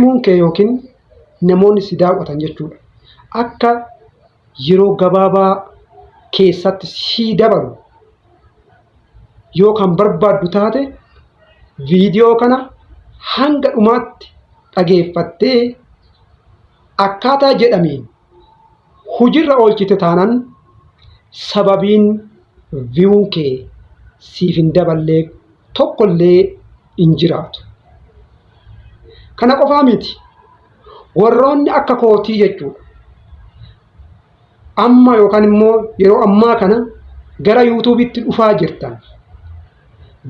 View'n kee yookiin namoonni si daawwatan jechuudha. Akka yeroo gabaabaa keessatti sii dabalu yoo kan barbaaddu taate viidiyoo kana hanga dhumaatti dhageeffattee akkaataa jedhameen hujirra oolchite taanan sababiin view'n kee siif hin daballeef tokkollee hin jiraatu. Kana qofaa miti. Warroonni akka kootii jechuudha. Amma yookaan immoo yeroo ammaa kana gara yuutuubitti dhufaa jirtan.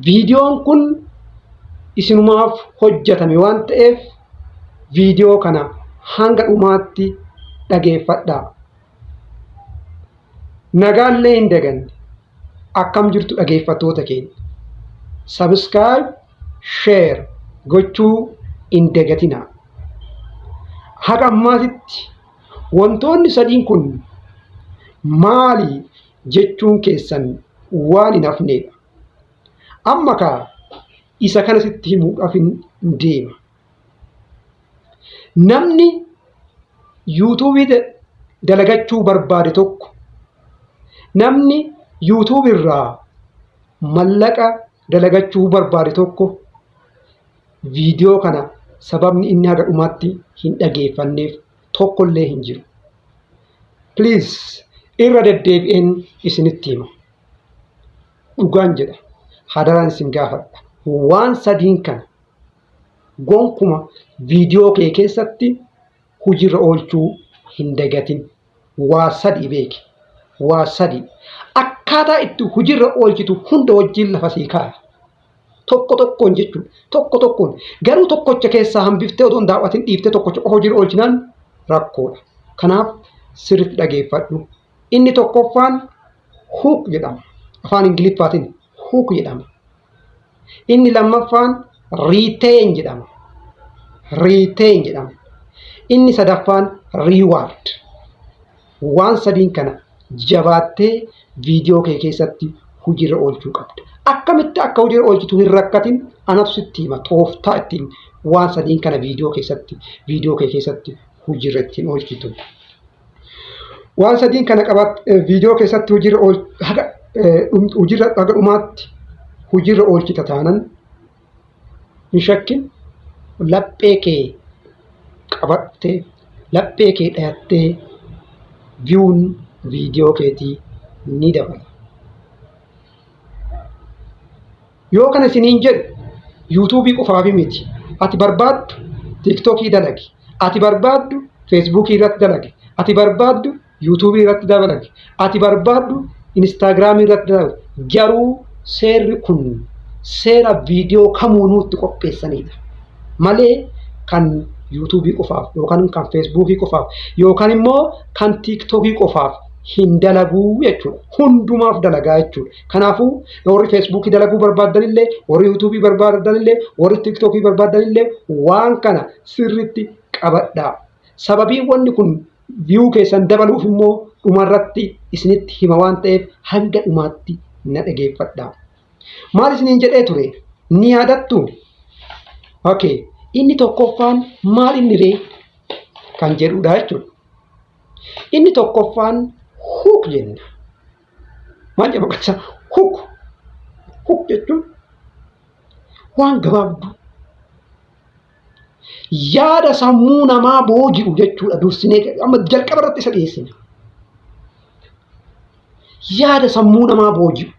Viidiyoon kun isinumaaf hojjetame waan ta'eef viidiyoo kana hanga dhumaatti dhageeffadhaa. Nagaallee hin daganne. Akkam jirtu dhageeffattoota keenya. Subscribe, share gochuu hin dagatinaa. Haga ammaatitti wantoonni sadiin kun maali jechuun keessan waan hin hafneedha. Amma kaa isa kana sitti himuudhaaf hin deema. Namni yuutuubii dalagachuu barbaade tokko namni yuutuubii irraa mallaqa dalagachuu barbaade tokko viidiyoo kana sababni inni haga dhumaatti hin dhageeffanneef tokkollee hin jiru. Please irra deddeebi'een isinitti hima. Dhugaan jedha. Hadaraan isin gaafadha. Waan sadiin kana gonkuma viidiyoo kee keessatti hojiirra oolchuu hin dagatin. Waa sadii beeki. Waa sadii. Akkaataa itti hojiirra oolchitu hunda wajjin lafa sii kaaya. Tokko tokkoon jechuudha. Tokko tokkoon. Garuu tokkocha keessaa hambiftee otoo hin daawwatin dhiiftee tokkocha qofa hojiirra oolchinaan rakkoodha. Kanaaf sirriitti dhageeffadhu. Inni tokkoffaan hook jedhama. Afaan Ingiliffaatiin hook jedhama. Inni lammaffaan retain jedhama. Retain jedhama. Inni sadaffaan reward. Waan sadiin kana jabaattee viidiyoo kee keessatti hojiirra oolchuu qabda. Akkamitti akka hojiirra oolchitu hin rakkatin anatu sitti hima tooftaa ittiin waan sadiin kana viidiyoo keessatti viidiyoo kee keessatti hojiirra ittiin oolchitu. Waan sadiin kana qabaat viidiyoo keessatti hojiirra ool haga hojiirra haga dhumaatti hojiirra oolchita taanan hin shakkin laphee kee qabattee laphee kee dhayattee viyuun viidiyoo keetii ni dabala. Yoo kana isiniin jedhu yuutuubii qofaafi miti. Ati barbaaddu tiiktookii dalagi. Ati barbaaddu feesbuukii irratti dalagi. Ati barbaaddu yuutuubii irratti dalagi. Ati barbaaddu inistaagiraamii irratti dalagi. Garuu seerri kun seera viidiyoo kamuunuu itti qopheessanidha. Malee kan yuutuubii qofaaf yookaan kan feesbuukii qofaaf yookaan immoo kan tiiktookii qofaaf hin dalaguu jechuudha. Hundumaaf dalagaa jechuudha. Kanaafuu warri feesbuukii dalaguu barbaaddanillee, warri yuutuubii barbaaddanillee, warri tiiktookii barbaaddanillee waan kana sirriitti qabadhaa. Sababiin wanni kun viyuu keessan dabaluuf immoo dhumarratti isinitti hima waan ta'eef hanga dhumaatti na dhageeffadhaa. Maal isiniin jedhee ture? Ni yaadattu? Okay. Inni tokkoffaan maal inni ree? Kan jedhudha jechuudha. Inni tokkoffaan hook jenna. Maal jedhama maqaan isaa? Hook. Hook jechuun waan gabaabduu yaada sammuu namaa booji'u jechuudha dursinee amma jalqaba irratti isa dhiyeessina. Yaada sammuu namaa booji'u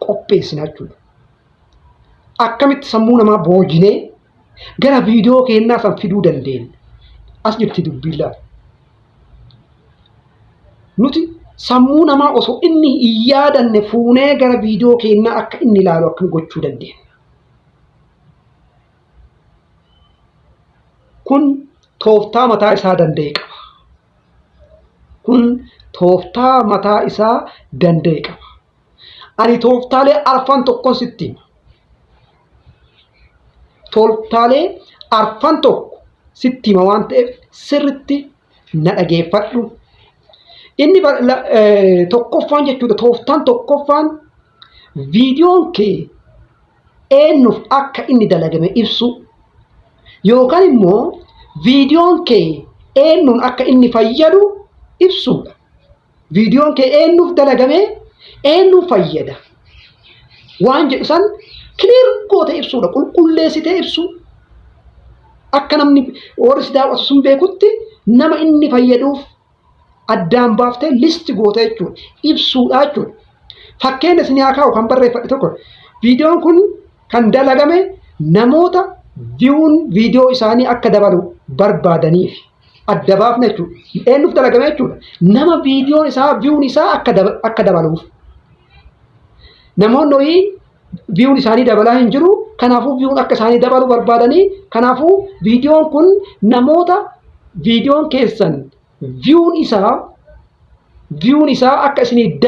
qopheessina jechuudha. Akkamitti sammuu namaa boojinee gara viidiyoo keennaa san fiduu dandeenya? As jirti dubbiin laata. Nuti sammuu namaa osoo inni hin yaadanne fuunee gara viidiyoo keennaa akka inni ilaalu akkam gochuu dandeenya? Kun tooftaa mataa isaa danda'e qaba. Kun tooftaa mataa isaa danda'e qaba. Ani tooftaalee arfan tokkon sitti hima. Tooftaalee arfan tokko sitti hima waan ta'eef sirritti na dhageeffadhu. Inni tokkoffaan jechuudha tooftaan tokkoffaan viidiyoon kee eenyuuf akka inni dalagame ibsu. Yookaan immoo viidiyoon kee eenyuun akka inni fayyadu ibsuudha. Viidiyoon kee eenyuuf dalagame, eenyuuf fayyada waan jedhu san clear goote ibsuudha. Qulqulleessitee ibsuu. Akka namni warri si daawwatu sun beekutti nama inni fayyaduuf addaan baaftee list goote jechuudha. Ibsuudha jechuudha. Fakkeenya isin haa kaa'u, kan barreeffadhe tokko. Viidiyoon kun kan dalagame namoota viewn viidiyoo isaanii akka dabalu barbaadaniif adda baafna jechuudha. Eenyuuf dalagame jechuudha? Nama viidiyoon isaa, viewn isaa akka dabaluuf. Namoonni horii viewn isaanii dabalaa hin jiru. Kanaafuu viewn akka isaanii dabalu barbaadanii, kanaafuu viidiyoon kun namoota viidiyoon keessan viewn isaa akka isinii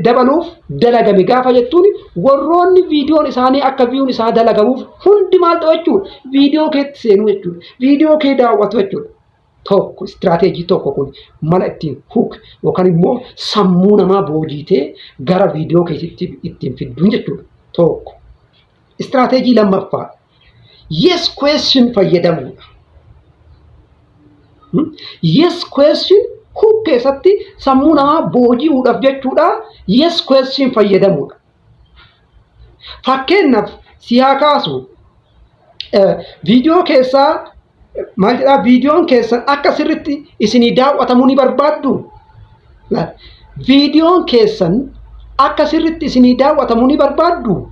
dabaluuf dalagame gaafa jettuun, warroonni viidiyoon isaanii akka viewn isaa dalagamuuf hundi maal ta'u jechuudha? Viidiyoo keetti seenuu jechuudha. Viidiyoo kee daawwatu jechuudha. Tokko istiraateejii tokko kun mala ittiin hook yookaan immoo sammuu namaa boojiitee gara viidiyoo keetitti ittiin fidduun jechuudha. Tokko. Istiraateejii lammaffaa, yes question fayyadamuudha. Yes question, hook keessatti sammuu namaa booji'uudhaaf jechuudha. Yes question fayyadamuudha. Fakkeenyaaf si haa kaasu, viidiyoo keessaa maal jedhaa? Viidiyoon keessan akka sirritti isinii daawwatamuu ni barbaaddu? Viidiyoon keessan akka sirritti isinii daawwatamuu ni barbaaddu?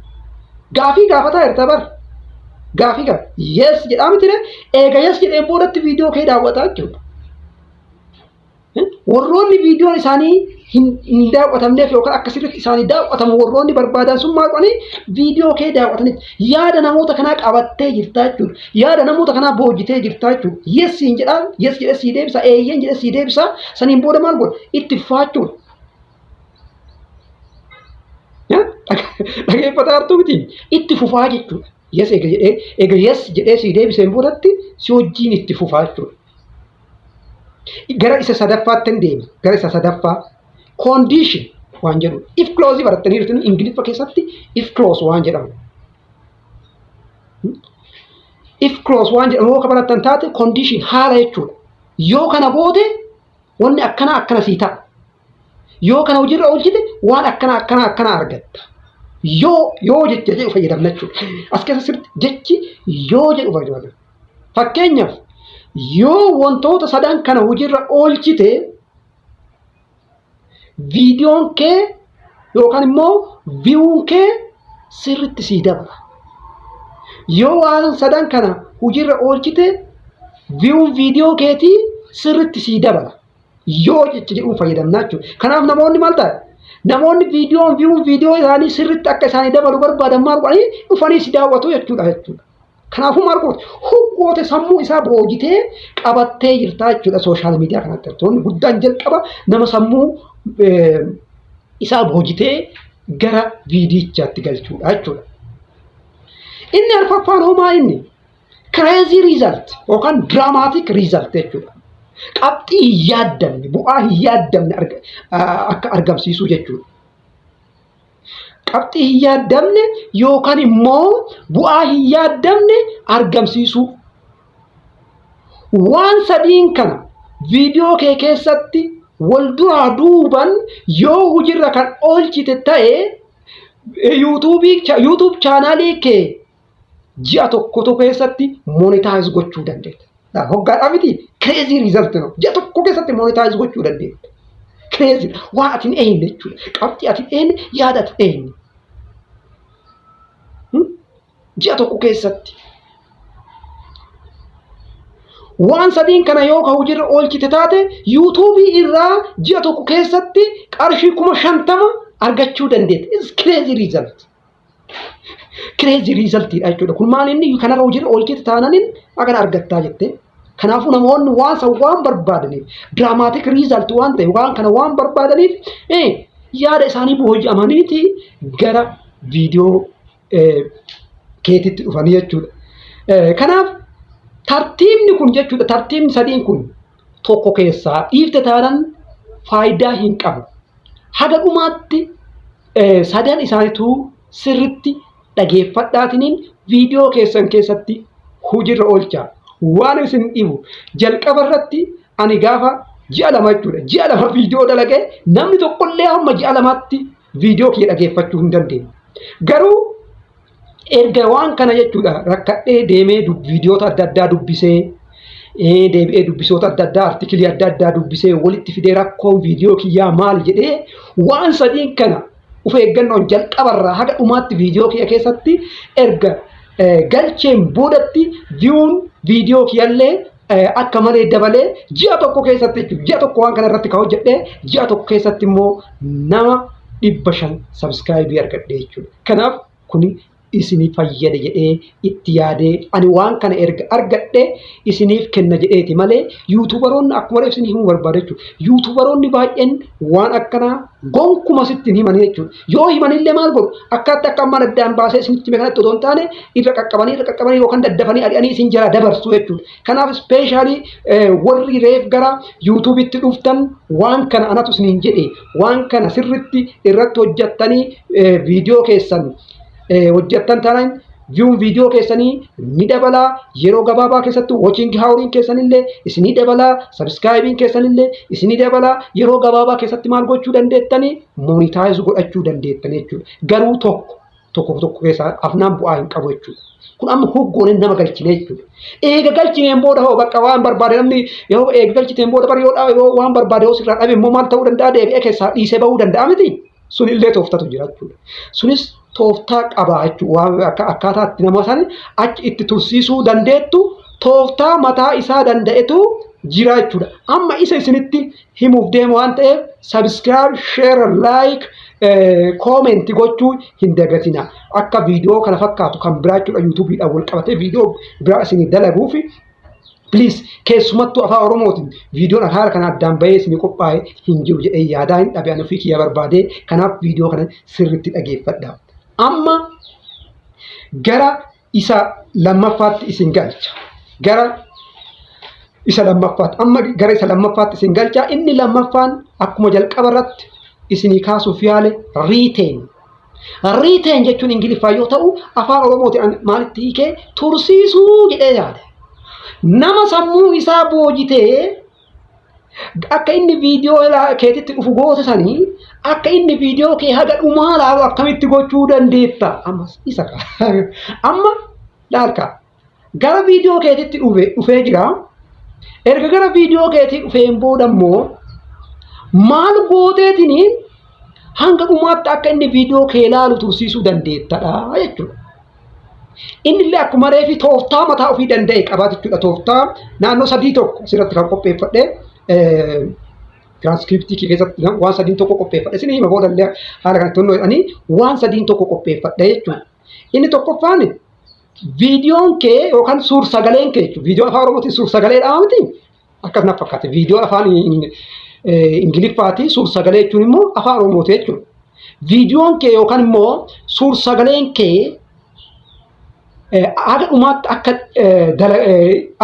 Gaafii gaafataa jirta bar. Gaafii gaafa. Yes jedhaa miti? Eega yes jedheen boodatti viidiyoo kee daawwataa jechuudha. Warroonni viidiyoon isaanii hin daawwatamneef yookaan akka sirriitti isaanii daawwatamu warroonni barbaadan sun maal godhanii viidiyoo kee daawwatanitti yaada namoota kanaa qabattee jirtaa jechuudha. Yaada namoota kanaa boojitee jirtaa jechuudha. Yes siin jedhaa, yes jedhee sii deebisa, eeyyeen jedhee sii deebisa. Saniin booda maal godha? Itti fufaachuudha. Dhageeffataa jirtuu miti? Itti fufaa jechuudha. Yes eega jedhee, eega yes jedhee sii deebiseen boodatti si wajjin itti fufaa jechuudha. Gara isa sadaffaatti hin deema. Gara isa sadaffaa, condition waan jedhu. If clause barattanii jirtu Ingiliffa keessatti, if clause waan jedhamu. If clause waan jedhamu yoo barattan taate, condition haala jechuudha. Yoo kana goote wanni akkana akkana sii ta'a. Yoo kana hojiirra oolchite waan akkana akkana akkana argatta. Yoo jecha jedhu fayyadamna jechuudha. As keessa sirriitti jechi yoo jedhu fayyadamna. Fakkeenyaaf, yoo wantoota sadan kana hojiirra oolchite viidiyoon kee yookaan immoo viewn kee sirriitti sii dabala. Yoo waan sadan kana hojiirra oolchite viewn viidiyoo keetii sirriitti sii dabala. Yoo jecha jedhuun fayyadamna jechuudha. Kanaaf namoonni maal ta'a? Namoonni viidiyoon, viewn viidiyoo isaanii sirriitti akka isaanii dabalu barbaadan maal godhanii dhufanii si daawwatu jechuudha. Kanaafuu maal goote? Hook goote, sammuu isaa boojitee qabattee jirtaa jechuudha social media kanatti. Wantoonni guddaan jalqaba nama sammuu isaa boojitee gara viidiyichaatti galchuudha jechuudha. Inni arfaffaan homaa inni crazy result yookaan dramatic result jechuudha. Qabxii hin yaaddamne, bu'aa hin yaaddamne akka argamsiisuu jechuudha. Qabxii hin yaaddamne yookaan immoo bu'aa hin yaaddamne argamsiisuu. Waan sadiin kana viidiyoo kee keessatti wal duraa duuban yoo hojiirra kan oolchite ta'e, YouTube channelii kee ji'a tokko keessatti monetize gochuu dandeetta. Hoggaadhaa miti, crazy result no. Ji'a tokko keessatti monetize gochuu dandeetta. Crazy waan ati hin eegne jechuudha. Qabxii ati hin eegne, yaada ati hin eegne. Ji'a tokko keessatti. Waan sadiin kana yoo ka hojiirra oolchite taate, YouTubeii irraa ji'a tokko keessatti qarshii 50,000 argachuu dandeetta. It's crazy result. Crazy resultidha jechuudha. Kun maal inni kanarra hojiirra oolchite taananiin akkana argattaa jettee. Kanaafuu namoonni waan san waan barbaadaniif, dramatic result waan ta'e waan kana waan barbaadaniif, yaada isaanii booji'amaniiti gara viidiyoo keetitti dhufanii jechuudha. Kanaaf tartiibni kun jechuudha, tartiibni sadiin kun tokko keessaa dhiifte taanan faayidaa hin qabu. Haga dhumaatti sadan isaaniitu sirritti dhageeffadhaatiniin viidiyoo keessan keessatti hojiirra oolchaa. Waan isin dhibu, jalqaba irratti ani gaafa ji'a 2 jechuudha. Ji'a 2 viidiyoo dalagee namni tokkollee hamma ji'a 2tti viidiyoo kiyya dhageeffachuu hin dandeenye. Garuu erga waan kana jechuudha rakkadhee deemee viidiyoota adda addaa dubbisee, deebi'ee dubbisoota adda addaa, artikilii adda addaa dubbisee, walitti fidee, rakkoon viidiyoo kiyyaa maali jedhee, waan sadiin kana of eeggannoon jalqabarraa haga dhumaatti viidiyoo kiyya keessatti erga galcheen boodatti viewn viidiyoo kiyyallee akka malee dabalee, ji'a 1 keessatti jechuudha. Ji'a 1 waan kana irratti kan hojjedhee, ji'a 1 keessatti immoo nama 500 subscribe argadhe jechuudha. Kanaaf kuni isinii fayyada jedhee itti yaadee, ani waan kana erga argadhe isiniif kenna jedheeti malee, YouTuberoonni akkuma reef isinii himuu barbaada jechuudha. YouTuberoonni baay'een waan akkanaa gonkuma sitti hin himanii jechuudha. Yoo himanillee maal godhu? Akkaatti akka ammaan addaan baasee isinitti hime kanatti otoo hin taane, irra qaqqabanii irra qaqqabanii yookaan daddafanii ari'anii isin jalaa dabarsu jechuudha. Kanaaf especially warri reef gara YouTubeitti dhuftan, waan kana anatu isiniin jedhe, waan kana sirritti irratti hojjettanii viidiyoo keessan hojjettan taanaan viewn viidiyoo keessanii ni dabalaa. Yeroo gabaabaa keessatti watching houriin keessanillee isinii dabalaa, subscribeiin keessanillee isinii dabalaa. Yeroo gabaabaa keessatti maal gochuu dandeettanii? Monetize godhachuu dandeettanii jechuudha. Garuu tokko tokko tokko keessaa afnaan bu'aa hin qabu jechuudha. Kun amma hoggooneen nama galchine jechuudha. Eega galchineen booda hoo bakka waan barbaade namni yoo eega galchiteen booda bar yoo waan barbaade yoo sirraa dhabe immoo maal ta'uu danda'a? Deebi'ee keessaa dhiisee bahuu danda'a miti. Sunillee tooftatu jira jechuudha. Sunis tooftaa qaba jechuudha. Waan akka akkaataa itti nama sana achi itti tursiisuu dandeettu tooftaa mataa isaa danda'etu jira jechuudha. Amma isa isinitti himuuf deemu waan ta'eef, subscribe, share, like, comment gochuu hin dagatina. Akka viidiyoo kana fakkaatu kan biraa jechuudha, YouTubeiidhaan wal qabatee viidiyoo biraa isinii dalaguuf, please, keessumattuu afaan Oromootiin viidiyoon haala kana addaan bahee isinii qophaa'e hin jiru jedhee yaadaa hin dhabe ani ofii kiyya barbaade. Kanaaf viidiyoo kana sirriitti dhageeffadha. Amma gara isa lammaffaatti isin galcha. Gara isa lammaffaatti, amma gara isa lammaffaatti isin galcha. Inni lammaffaan akkuma jalqaba irratti isinii kaasuuf yaale retain. Retain jechuun Ingiliffaa yoo ta'u, afaan Oromootiin maalitti hiikee? Tursiisuu jedhee yaade. Nama sammuu isaa boojitee akka inni viidiyoo keetitti dhufu goota sanii, akka inni viidiyoo kee haga dhumaa laalu akkamitti gochuu dandeetta? Ammas isa amma laalka, gara viidiyoo keetitti dhufee jira. Erga gara viidiyoo keetii dhufeen booda immoo maal gooteetiniin hanga dhumaatti akka inni viidiyoo kee laalu tursiisuu dandeettadha jechuudha. Inni illee akkuma reefi tooftaa mataa ofii danda'e qaba jechuudha. Tooftaa naannoo sadii tokko asirratti kan qopheeffadhe, tiraanskriptii keessatti waan sadiin tokko qopheeffadhe. Isin hima booda illee haala kanatti tonnoo jedhanii waan sadiin tokko qopheeffadhe jechuudha. Inni tokkoffaan viidiyoon kee yookaan suur sagaleen kee jechuudha. Viidiyoon afaan Oromootiin suur sagaleedha miti? Akkas na fakkaate. Viidiyoon afaan Ingiliffaati, suur sagalee jechuun immoo afaan Oromooti jechuudha. Viidiyoon kee yookaan immoo suur sagaleen kee haga dhumaatti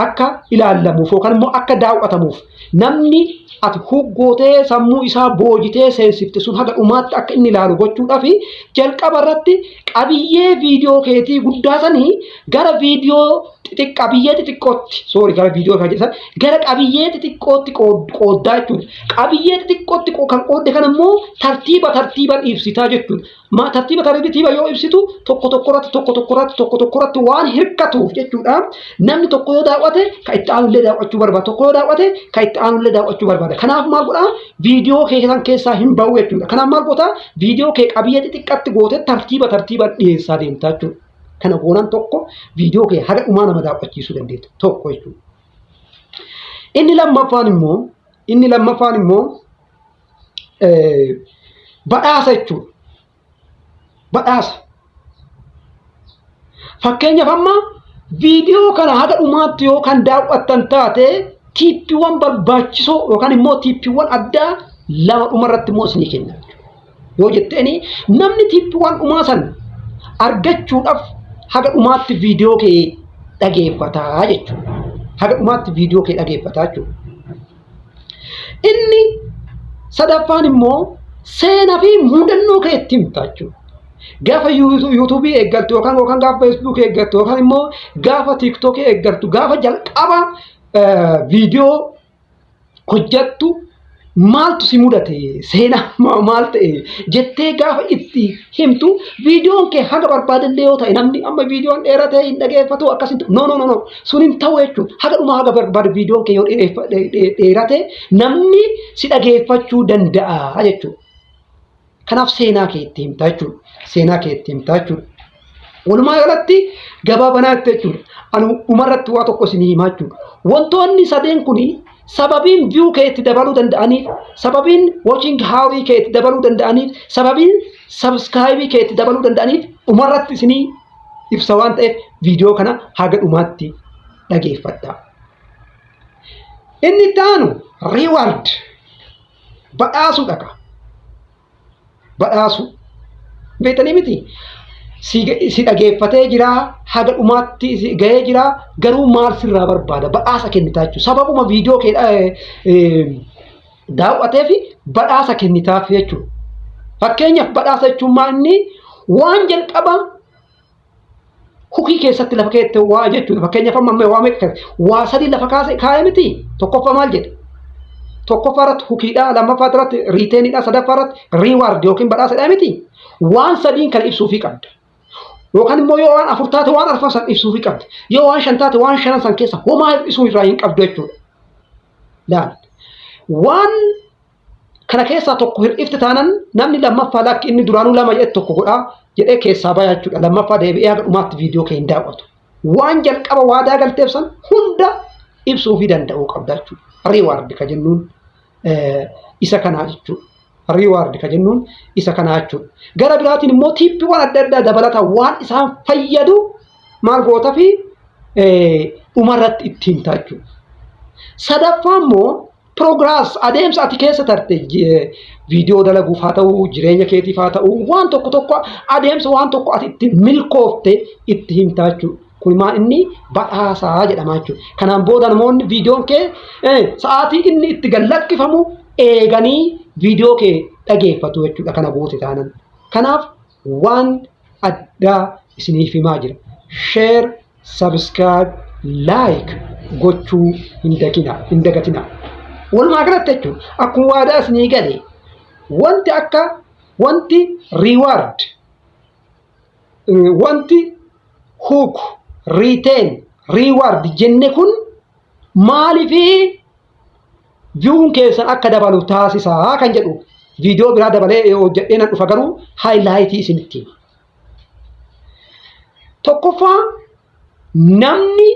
akka ilaallamuuf yookaan immoo akka daawwatamuuf, namni ati hoggootee sammuu isaa boojitee seensifte sun haga dhumaatti akka inni ilaalu gochuudhaaf, jalqaba irratti qabiyyee viidiyoo keetii guddaa sanii gara viidiyoo qabiyyee xixiqqootti, sorry, gara viidiyoo kan jedhan gara qabiyyee xixiqqootti qooddaa jechuudha. Qabiyyee xixiqqootti kan qoodde kana immoo tartiiba tartiiban ibsitaa jechuudha. Tartiiba tartiiba yoo ibsitu, tokko tokko irratti, tokko tokko irratti, tokko tokko irratti waan hirkatuuf jechuudha. Namni tokko yoo daawwate kan itti aanullee daawwachuu barbaada. Tokko yoo daawwate kan itti aanullee daawwachuu barbaada. Kanaaf maal godhaa? Viidiyoo kee san keessaa hin bahu jechuudha. Kanaaf maal gootaa? Viidiyoo kee qabiyyee xixiqqaatti gootee tartiiba tartiibaan dhiyeessaa deemtaa jechuudha. Kana goonaan tokko viidiyoo kee haga dhumaa nama daawwachiisuu dandeetta tokko jechuudha. Inni lammaffaan immoo badhaasa jechuudha. Badhaasa. Fakkeenyaaf amma viidiyoo kana haga dhumaatti yoo kan daawwattan taate, tiippiiwwan barbaachisoo yookaan immoo tiippiiwwan addaa lama dhumarratti immoo isinii kenna. Yoo jetteeni, namni tiippiiwwan dhumaa san argachuudhaaf haga dhumaatti viidiyoo kee dhageeffataa jechuudha. Haga dhumaatti viidiyoo kee dhageeffataa jechuudha. Inni sadaffaan immoo seenaa fi mudannoo kee itti himta jechuudha. Gaafa YouTubeii eeggaltu yookaan gaafa Facebookii eeggaltu yookaan immoo gaafa TikTokii eeggaltu, gaafa jalqaba viidiyoo hojjattu maaltu si mudate, seenaa maal ta'e jettee gaafa itti himtu, viidiyoon kee haga barbaadellee yoo ta'e, namni amma viidiyoon dheeratee hin dhageeffatu akkasin, no, no, no, no, sun hin ta'u jechuudha. Haga dhumaa haga barbaade viidiyoon kee yoo dheerate namni si dhageeffachuu danda'a jechuudha. Kanaaf seenaa kee itti himta jechuudha. Seenaa kee itti himta jechuudha. Walumaa galatti gabaabanaatti jechuudha. Ani dhumarratti waa tokko isinii himaa jechuudha. Wantoonni sadeen kuni sababiin view kee itti dabaluu danda'aniif, sababiin watching hourii kee itti dabaluu danda'aniif, sababiin subscribe kee itti dabaluu danda'aniif dhumarratti isinii ibsa waan ta'eef viidiyoo kana haga dhumaatti dhageeffadha. Inni itti aanu reward, badhaasuu dhaqa. Badhaasu. Beektanii miti? Si dhageeffatee jira, haga dhumaatti gahee jira, garuu maal sirraa barbaada? Badhaasa kennitaa jechuudha. Sababuma viidiyoo kee daawwatee fi badhaasa kennitaaf jechuudha. Fakkeenyaaf, badhaasa jechuun maal? Inni waan jalqaba hookii keessatti lafa keette waa jechuudha. Fakkeenyaaf, amma waa meeqa, waa sadii lafa kaa'e miti? Tokkoffaa maal jedhe? Tokkoffaa irratti hookiidha, lammaffaa irratti retainiidha, sadaffaa irratti reward yookiin badhaasadha miti? Waan sadiin kana ibsuufii qabda. Yookaan immoo yoo waan afur taate waan arfan san ibsuufii qabda. Yoo waan shan taate waan shanan san keessa homaa hir'isuu irraa hin qabdu jechuudha. Laal. Waan kana keessaa tokko hir'ifte taanan namni lammaffaa lakki inni duraanuu lama jedhe tokko godhaa jedhee keessaa baya jechuudha. Lammaffaa deebi'ee haga dhumaatti viidiyoo kee hin daawwatu. Waan jalqaba waadaa galteef san hunda ibsuufii danda'uu qabda jechuudha. Reward ka jennuun isa kanaa jechuudha. Reward ka jennuun isa kanaa jechuudha. Gara biraatiin immoo tipiiwwan adda addaa dabalata waan isaan fayyadu maal goota fi dhumarratti ittiin himta jechuudha. Sadaffaa immoo progress, adeemsa ati keessa tarte, viidiyoo dalaguuf haa ta'u, jireenya keetiif haa ta'u, waan tokko tokko adeemsa waan tokko ati itti milkoofte itti himta jechuudha. Kun maal inni badhaasaa jedhama jechuudha. Kanaan booda namoonni viidiyoon kee sa'aatii inni itti gad lakkifamu eeganii viidiyoo kee dhageeffatu jechuudha kana goote taanan. Kanaaf waan addaa isiniif himaa jira. Share, subscribe, like gochuu hin dagatinaa. Walumaa galatti jechuudha, akkuma waadaa isinii gale, wanti akka wanti reward, wanti hook, retain, reward jenne kun maaliifii viewun keessan akka dabalu taasisaa kan jedhu viidiyoo biraa dabalee hojjedhee nan dhufa, garuu highlightii isinitti hima. Tokkoffaa, namni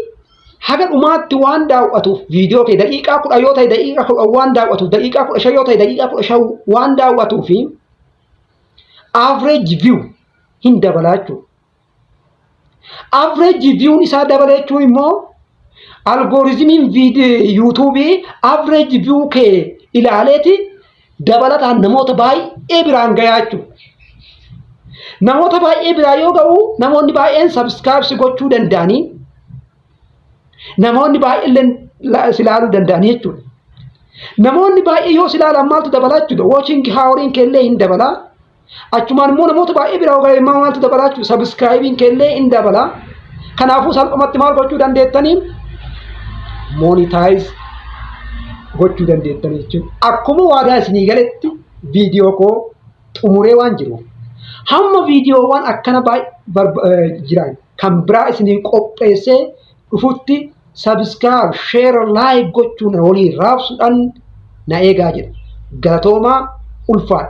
haga dhumaatti waan daawwatuuf, viidiyoo kee daqiiqaa 10 yoo ta'e daqiiqaa 10 waan daawwatuuf, daqiiqaa 15 yoo ta'e daqiiqaa 15 waan daawwatuuf, average view hin dabalaa jechuudha. Average view'n isaa dabala jechuun immoo algorithmiin YouTubeii average view kee ilaaleeti dabalataan namoota baay'ee biraan gayaa jechuudha. Namoota baay'ee biraa yoo ga'u, namoonni baay'een subscribe gochuu danda'anii, namoonni baay'een si ilaaluu danda'anii jechuudha. Namoonni baay'ee yoo si ilaalan maaltu dabalaa jechuudha? Watching houriin keellee hin dabalaa. Achumaan immoo namoota baay'ee biraa yoo ga'e maaltu dabalaa jechuudha? Subscribeiin keellee hin dabalaa. Kanaafuu salphumatti maal gochuu dandeettanii? Monetize gochuu dandeettanii jechuudha. Akkuma waadaa isinii galetti viidiyoo koo xumuree waan jiruuf, hamma viidiyoowwan akkana baay'ee jiran kan biraa isinii qopheessee dhufutti subscribe, share, like gochuun walii raabsuudhaan na eegaa jedha. Galatoomaa, ulfaadha.